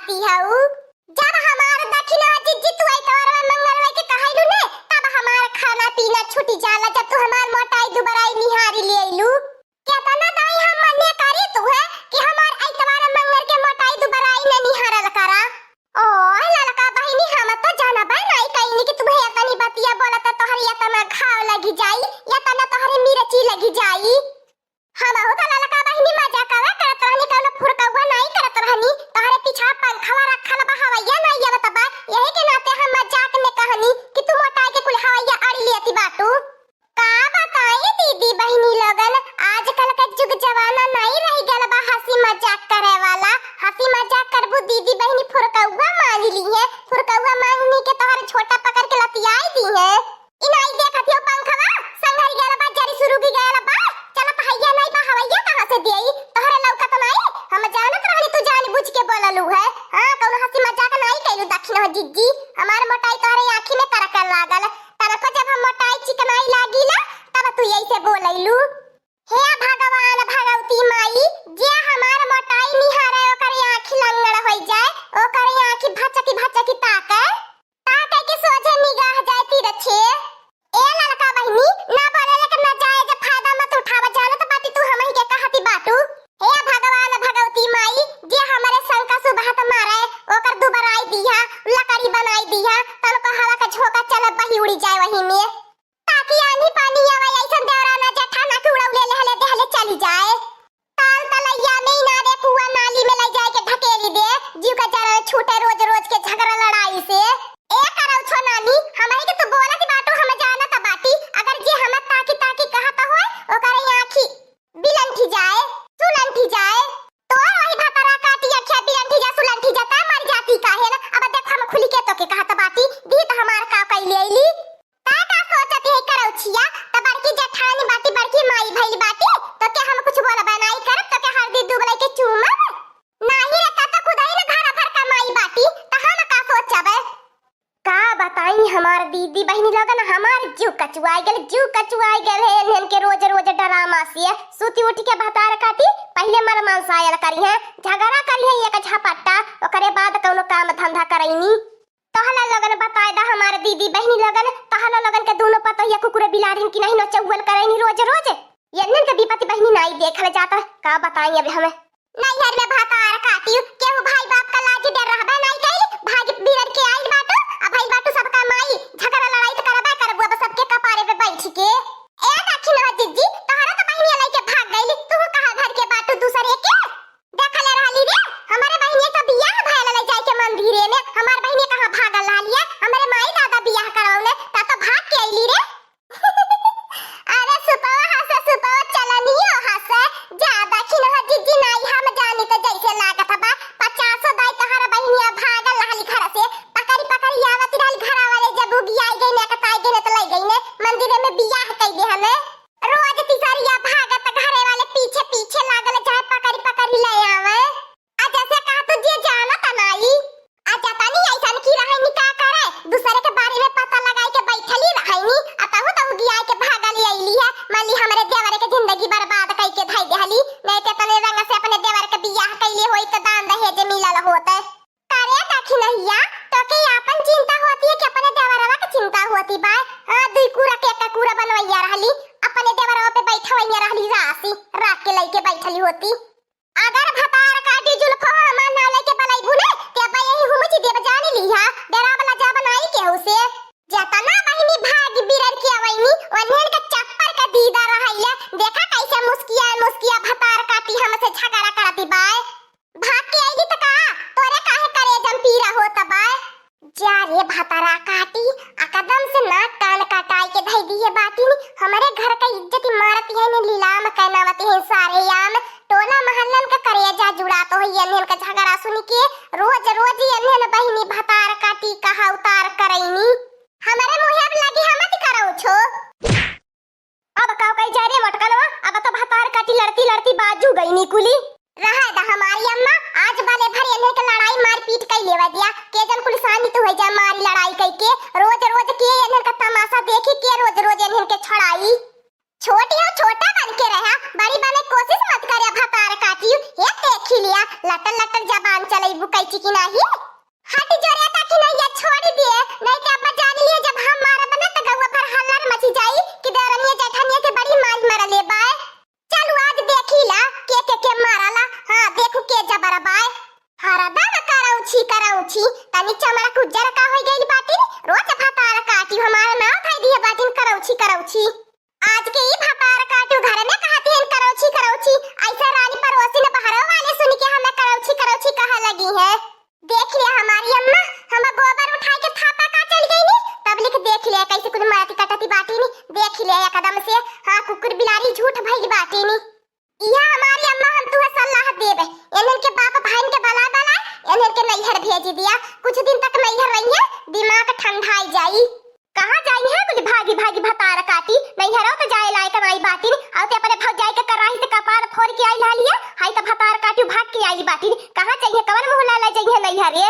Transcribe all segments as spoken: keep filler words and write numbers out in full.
ती हऊ। जब हमार दखिनवा जिज्जी तू एतवारवा मंगलवा के कहैलू ने, तब हमार खाना पीना छूटी जाला, जब तू हमार मोटाई दुबराई निहारी लेलू। केतना दाई हम मन्ने करी तू है कि हमार एतवार मंगर के मोटाई दुबराई न निहारल करा। ओ ललका बहिनी, हम तो जानबे नाई कइनी कि तू एतनी बतिया बोलत तोहर एतना घाव लगी जाई, एतना तोहरे मिर्ची लगी जाई। हमहू तो ललका बहिनी मजाकवा करत रहनी, कउनो फुरकउवा नाई करत रहनी। तोहरे पीछा पंखवा रखल बा, हवैया नाई आवत बा, यही के नाते हम मजाक में कहनी कि तू मोटाई के कुल हवैया अड़ी लेती बाटू। का बताई दीदी बहिनी लोगन, आजकल के जुग जमाना नाई रहि गल बा हँसी मजाक करे वाला। हँसी मजाक करबू दीदी बहिनी फुरकउवा माँगि लिहे, फुरकउवा माँगि के तोहर झोटा पकड़ के लतियाई दिहे। ई नाई देखत हियो पंखवा, संघरी गल बा, जरी सुरुगी गल बा, चलत हइया नाई बा, हवैया कहाँ से देई? तोहरे लौकत नाई? हम जानत रहनी तू जानी बुझ के बोललू है। हाँ, कउनो हँसी मजाक नाई कइलू दखिनवा जिज्जी। हमार मोटाई तोहरे आँखी में तरकन लागल। तनको जब हम मोटाई चिकनाई लागिला, तब तू ऐसे बोलैलू। हे भगवान भगवती माई, जे हमार मोटाई निहारे ओकर आँखी लंगड़ होइ जाए, ओकर आँखी भचकी भचकी ताके, ताके के सोझे निगाह जाए तिरछे। ए ललका बहिनी, ना बोले लेकिन ना जाए, जब फायदा मत उठावा, जानत बाटी तू हमही के कहती बाटू। हे भगवान भगवती माई, जे हमरे शंका सुबहत मारे, ओकर दुबराई दिहा, लकड़ी बनाई दिहा, तनको हवा का झोंका चले बही उड़ी जाए वही में। ताकि आन्ही पानी आवे, अइसन देवरा ना जेठाना के उड़ौले लेहले देहले चली जाए। ताल तलैया में, इनारे कुआ नाली में लइ जाए के ढकेली दे, जीव का जरन छूटे रोज रोज के झगड़ा लड़ाई से। ए करौ छो नानी, हमरे के तू बोलत बाटू, हम जानत बाटी, अगर जे हम ताकि ताकि कहत होए, ओकर आँखी बिलंठी जाए, सुलंठी जाए। तोर वही भतरा काटी अखिया बिलंठी जा, सुलंठी जा, ता मर जाती काहे ना? अब देख हम खुली के तोके कहत बाटी, दी त हमार का कइले अइली। ता का सोचत है करौछिया, त बड़की जेठानी बाटी, बड़की माई भइल बाटी, तोके हम कुछ बोलबे नाई करब, तोके हरदी दुबले के चूमब। नाही रे, ता त खुदही न घर भर का माई बाटी, त हम का सोचबे? का बताई हमार दीदी बहिनी लोगन, हमार जीव कचुआई गल, जीव कचुआई गल है इन्हन के रोज रोज ड्रामा से। सुती उठ के भतार काटी, पहिले मल मनसायल करिहे, झगड़ा करिहे एक झपट्टा, ओकरे बाद कउनो काम धंधा करैनी। तोहला लोगन बताए दा हमार दीदी बहिनी लोगन, तोहला लोगन के दुनो पतोहिया कुकुर बिलारिन की नहीं नचौवल करैनी रोज रोज। इन्हन के विपत्ति बहिनी नाई देखल जात, का बताई अब हमें। नैहर में भतार काटियो, केहू भाई बाप का लाज डर रहबे नाई कइल, भाग बिरर के आइल बाटू, आ भइल बाटू सबका माई, झगड़ा लड़ाई त करबे करबू अब सबके कपारे पे बैठ के। ए दखिनवा जिज्जी, तोहरा त बहिनिया लइके भाग गइली, तू कहाँ घर के बाटू दूसरे के? देखले रहली रे, हमरे बहिनिया का बियाह भयल ले जाए के मंदिरे में, हमार बहिनिया कहाँ भागल रहली है, हमरे माई दादा बियाह करवले, ता तो भाग के अइली रे। अरे सुपवा हंसे, सुपवा चलनियो हंसे, ज्यादा खिनहा जिज्जी नाई हम जानी त जैसे लागत बा, पचासो दाई तोहर बहिनिया भागल रहली घर से, पकड़ी पकड़ी आवत रहल घरा वाले, जब उगियाई गई ने, कताई गई ने त ले गई ने, मंदिर में बियाह कई दे हमें। रोज तिसरिया भागत घरे वाले पीछे पीछे लागल, चाहे पकड़ी पकड़ी ले आवे। आ जैसे कहा तू जे जानत नाई। आ जतनी ऐसन की रहनी का करे, दूसरे के बारे में पता लगाई के बैठली रहनी, आ तहु तहु गियाई के भागल अइली है, मली हमरे देवरे के जिंदगी बर्बाद कई के धई देहली, नहीं ते तने रंग से अपने देवर के बियाह कइले होई त दान दहेज मिलल होत। करे दखिनहिया, तोके आपन चिंता होती है कि अपने देवरवा के चिंता होती बा? हाँ, दुई कूड़ा के एक कूड़ा बनवैया रहली, अपने देवरवा पे बैठवैया रहली रासी, राख के लइके बैठली होती। अगर भतार काटी जुल्फवा हमार नाव लेके बलैबू ने, ते अब्बा यही हुमुची देब जान लिहा, डराब लजाब नाई केहू से। जतना बहिनी भाग बिरर के अवैनी, ओन्हन के चप्पल के दीदा रहैया, देखा कैसे मुस्किया मुस्किया भतार काटी हमसे झगड़ा करती बाय। भाग के अइली त का, तोरे काहे करेजम पीरा होत बाय? जा रे भतरा काटी, एकदम से नाक कान कटाई के धई दिए बाटिन। हमरे घर का इज्जत मारत है ने लीलाम कैनावत है सारे याम। टोला महल्लन का करेजा जुड़ात होई इन्हन का झगड़ा सुन के। रोज रोज इन्हन बहिनी भतार काटी कहा उतार करैनी। हमरे मुँहे अब लगी हम मत करौ छो। अब का कही जाए रे मोटकनवा, अब तो भतार काटी लड़ती लड़ती बाजू गई निकुली। रहा दा हमारी अम्मा, आज वाले भर इन्हें के लड़ाई मारपीट कई लेवा दिया। के जन कुल सानी तू है जा मारी लड़ाई कई के, रोज रोज के इन्हें का तमाशा देखी के रोज रोज इन्हें के छड़ाई। छोटी हो छोटा बन के रहा, बड़ी बने कोशिश मत करे भतार काटी। ये देखी लिया, लटर लटर जबान चलइबू कैची की नाही। हट जो रे, ताकि नहीं या छोड़ दिए, नहीं तो अब जान लिए जब हम मारब ना तो गौवा भर हल्ला मची जाई कि देवरनिया जेठनिया के बड़ी मार मरले बाय। चलू आज देखी ला के के के मारला। हाँ, देखू के जबर बाय। हरदम करौछी करौछी, तनी चमड़ा उज्जर का होई गइल बाटिन, रोज भतार काटी हमार नाव धई दिए बाटिन करौछी करौछी। आज के ई भतार काटू घर में कहती हैं करौछी करौछी, ऐसा रानी पड़ोसी ने बहरो वाले सुन के हमें करौछी करौछी कहा लगी है। देख लिया हमारी अम्मा, हम गोबर उठाए के थापा का चल गई नी, तब लिख देख लिया कैसे कुल मारती कटती बाटी नी, देख लिया एकदम से। हाँ, कुकुर बिलारी झूठ भइल बाटी नी। इया हमारी अम्मा, हम तुहे सलाह देबे, इन्हन के बाप भाइन के बला बला, इन्हन के नैहर भेज दिया, कुछ दिन तक नैहर रही है, दिमाग ठंडाई जाई। कहाँ जाई है कुल भागी भागी भतार काटी, नैहरो तो जाए लायक नाई बाटिन, और ते अपने भौजाई के कराही से कपार फोड़ के आई लालिया, हाई तो भतार काटी भाग के आई बाटिन, कहाँ जाइए कवन मुँह ला ले जाइए नैहर ये।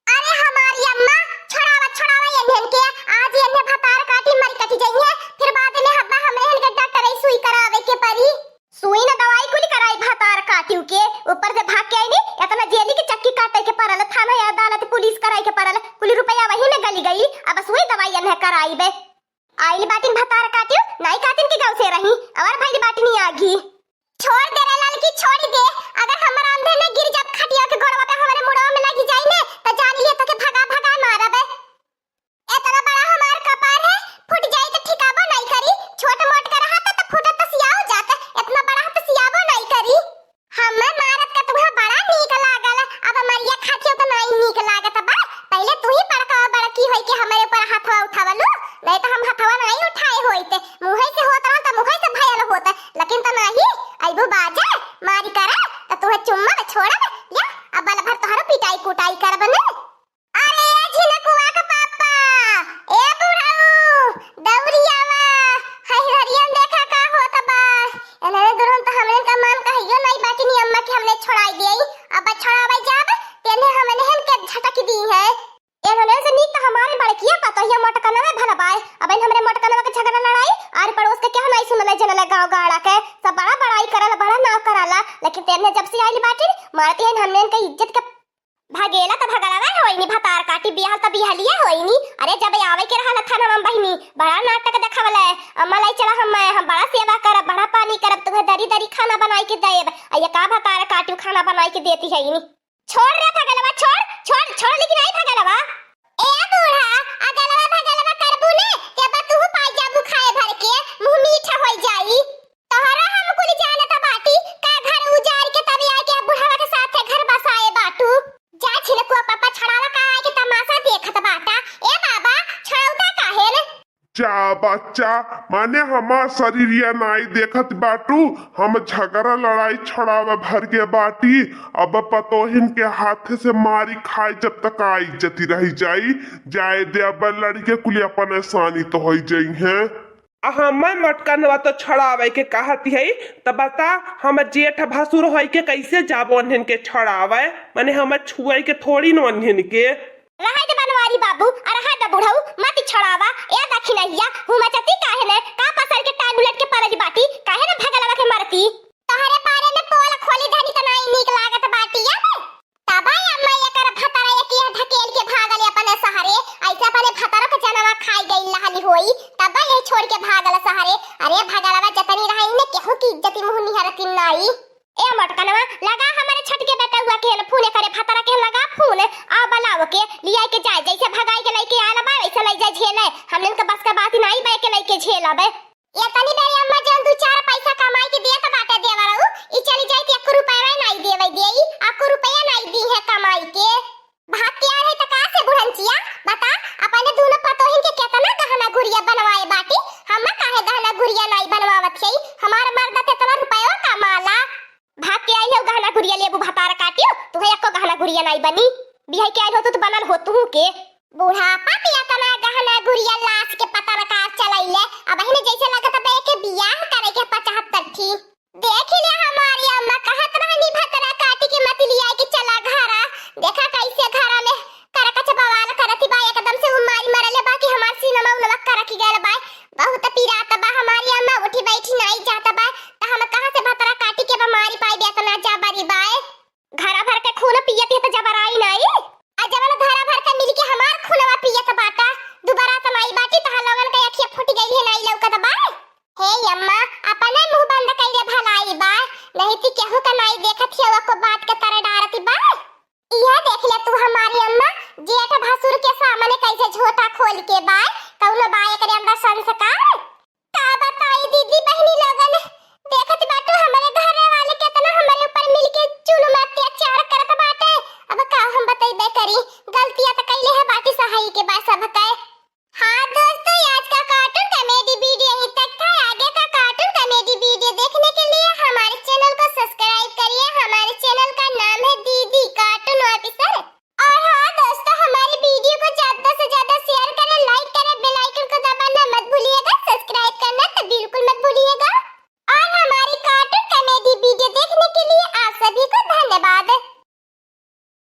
अरे हमारी अम्मा, छोड़ावा, छोड़ावा इन्हन के, आज इन्हें भतार काटी मरी कटी जाइए, फिर बाद में हब्बा हमरे हन के डॉक्टर सुई करावे के पड़ी। सुई न दवाई कुली कराई भतार काटियो के, ऊपर से भाग के आई नी, इतना जेली के चक्की काटे के पड़ल, थाना या अदालत पुलिस कराई के पड़ल, कुली रुपया वही में गली गई। अब सुई दवाई इन्हें कराई बे। आइल बाटिन भतार काटियो, नाई काटिन के गाँव से रही, और भइल बाटिन आगी। छोड़ दे रे ललकी, छोड़ दे। अगर हमर अंधे में गिर जाब खटिया के गोड़वा पे हमरे मुड़वा में लगी जाई ने, त जान लिए तोके भगा भगा मारब। इतना बड़ा हमार कपार है, फूट जाई त ठिकाबो नहीं करी। छोट मोट का रहा त, त फूटत त सियाओ जात, इतना बड़ा त सियाबो नहीं करी। हमें मारत का तुम्हें बड़ा नीक लागल, अब मरिया खातियो त नहीं नीक लागत बा। पहले तू ही बड़का बड़की होई के हमरे ऊपर हाथवा उठावलू, नहीं त हम हाथवा नहीं उठाए होइत। मुँहे से होत रहा त मुँहे से भयल होत, लेकिन त नाही, अइबू बाजे, मारी करे, त तुहे चुम्मा में छोड़ब, या, अब बल भर तोहरो पिटाई कुटाई करब ने। अरे ए झिनकुआ के पापा, ए बुढ़ऊ, दौरी आवा, हई हरियन देखा का होत बा। एनहन दुरहन त हमरे का मान कहियो नहीं बाटी नी अम्मा के हमने छोड़ाई दिए, अब छोड़ावे जाब, तेने हमने हन के झटक दी है। एनहने से नीक त हमारे बड़किया पतोहिया मोटकनवा भला बाय। अब इन हमरे मोटकनवा के झगड़ा लड़ाई, आर पड़ोस के केहू नाई सुनले जनले गाँव गाड़ा के। सब बड़ा बड़ाई करल, बड़ा नाव कराला, लेकिन तेरने जब से आइल बाटिन, मारती है हमने इनके इज्जत के भगेला त भगलवा होइनी, भतार काटी बियाहल त बियाहलिया होइनी। अरे जब आवे के रहल थाना में बहिनी, बड़ा नाटक देखावले। अम्मा लाई चला हम, हम बड़ा सेवा करब, बड़ा पानी करब, तुम्हें दरी दरी खाना बनाई के देब। आ ये का भतार काटी खाना बनाई के देती है इनी। छोड़ रे भगलवा, छोड़, छोड़, छोड़, लेकिन आई भगलवा। ए बूढ़ा, अगलवा भगलवा करबू ने, तेबा तू पाई जाबू खाए भर के, मुँह मीठा होई जाई। तोहरा हम कुल जानत बाटी, का घर उजाड़ के तब आके बुढ़वा के साथे घर बसाए बाटू। जा छिनकुआ पापा छड़ावा का आए के तमाशा देखत बाटा। ए बाबा, छड़ौता काहे न? जा बच्चा, माने हमार शरीरिया नाई देखत बाटू, हम झगड़ा लड़ाई छड़ावा भर के बाटी, अब पतोहिन के हाथे से मारी खाए जब तक आ इज्जती रह जाई, जाए दे अब लड़के कुली अपन एहसानी तो होई जइहें। आ हमें मोटकनवा तो छड़ावे के कहत है, त बता हम जेठ भसुर होई के कैसे जाबो ओन्हन के छड़ावे, माने हम छुए के थोड़ी न ओन्हन के। रहे दे बनवारी बाबू, आ रहे दे बुढ़ऊ, मत छड़ावा। ए दखिनहिया, हूँ मचती काहे ने? का पसर के टांग उलट के परल बाटी? काहे ने भगलवा के मरती? तोहरे बारे में पोल खोली धनी त नाई नीक लागत बाटी अब। तबे अम्मा एकर भतरा एक यह ढकेल के भागल अपने सहरे, ऐसे अपने भतरा के जनवा खाई गई लहली होई, तबे ये छोड़ के भागल सहरे। अरे भगलवा जतनी रही ने केहू की इज्जती मुँह निहरती नाई। ए मोटकनवा, लगा हमरे छटके बेटउआ के हेल फोन, करे भतरा के लगा फोन, आ बलाओ के, लिया के जाए, जैसे भगाई के लइके आयल बा, वैसे लइ जाए झेले। हमनन के बस का बात ही नाई बा के लइके झेल अबे। ए तनी बेरी अम्मा जौन दू चार पैसा कमाई के देत बाटे देवरऊ, ई चली जाई त एको रुपया नाई देवे देई, एको रुपया नाई दी है कमाई के। भाग के आए है त का से बुढ़नचिया, बता, अपने दोनों पतोहिन के केतना गहना गुरिया बनवाए बाटी, हम काहे गहना गुरिया नाई बनवावत हई? हमार मर्द त एतना रुपया कमाला। भाग के आइल हो गहना गुरिया लेबू भतार काटियो, तुहे एको गहना गुरिया नाई बनी। बियाह के आइल हो तू त बनल हो तुहू के। बुढ़ापा में एतना गहना गुरिया लाश के पता न का चलैले, अबहिन जैसे लगत बे के बियाह करे के पचहत्तर ठी।